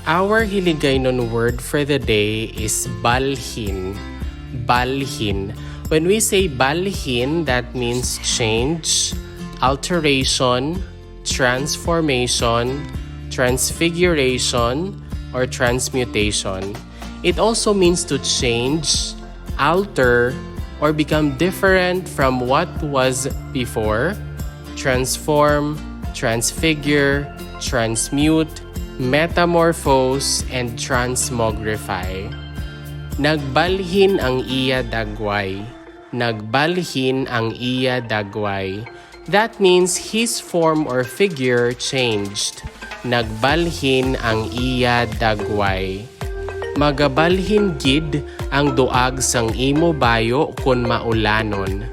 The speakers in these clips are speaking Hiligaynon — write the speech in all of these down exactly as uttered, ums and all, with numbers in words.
Our Hiligaynon word for the day is balhin. Balhin. When we say balhin, that means change, alteration, transformation, transfiguration, or transmutation. It also means to change, alter, or become different from what was before, transform, transfigure, transmute, metamorphose, and transmogrify. Nagbalhin ang iya dagway. Nagbalhin ang iya dagway. That means his form or figure changed. Nagbalhin ang iya dagway. Magabalhin gid ang duag sang imo bayo kon maulanon.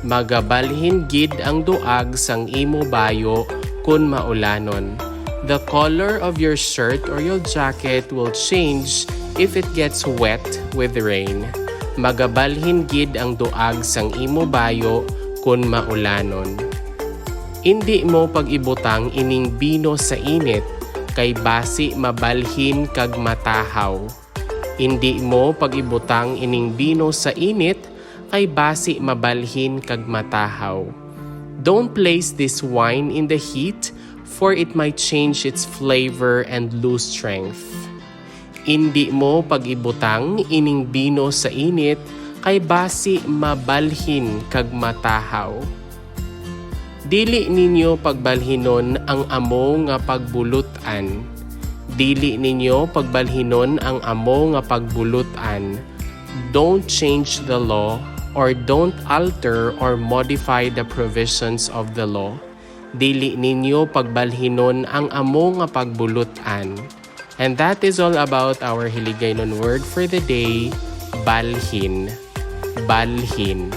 Magabalhin gid ang duag sang imo bayo kon maulanon. The color of your shirt or your jacket will change if it gets wet with rain. Magabalhin gid ang duag sang imo bayo kon maulanon. Indi mo pag-ibutang ining bino sa init, kay basi mabalhin kag matahaw. Indi mo pag-ibutang ining bino sa init, kay basi mabalhin kag matahaw. Don't place this wine in the heat, for it might change its flavor and lose strength. Indi mo pag-ibutang ining bino sa init, kay basi mabalhin kag matahaw. Dili ninyo pagbalhinon ang amo nga pagbulut-an. Dili ninyo pagbalhinon ang amo nga pagbulut-an. Don't change the law, or don't alter or modify the provisions of the law. Dili ninyo pagbalhinon ang amo nga pagbulut-an. And that is all about our Hiligaynon word for the day, balhin. Balhin.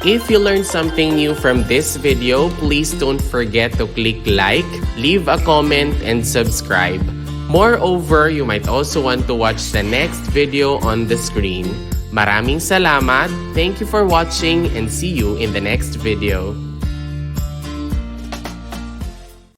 If you learned something new from this video, please don't forget to click like, leave a comment, and subscribe. Moreover, you might also want to watch the next video on the screen. Maraming salamat, thank you for watching, and see you in the next video.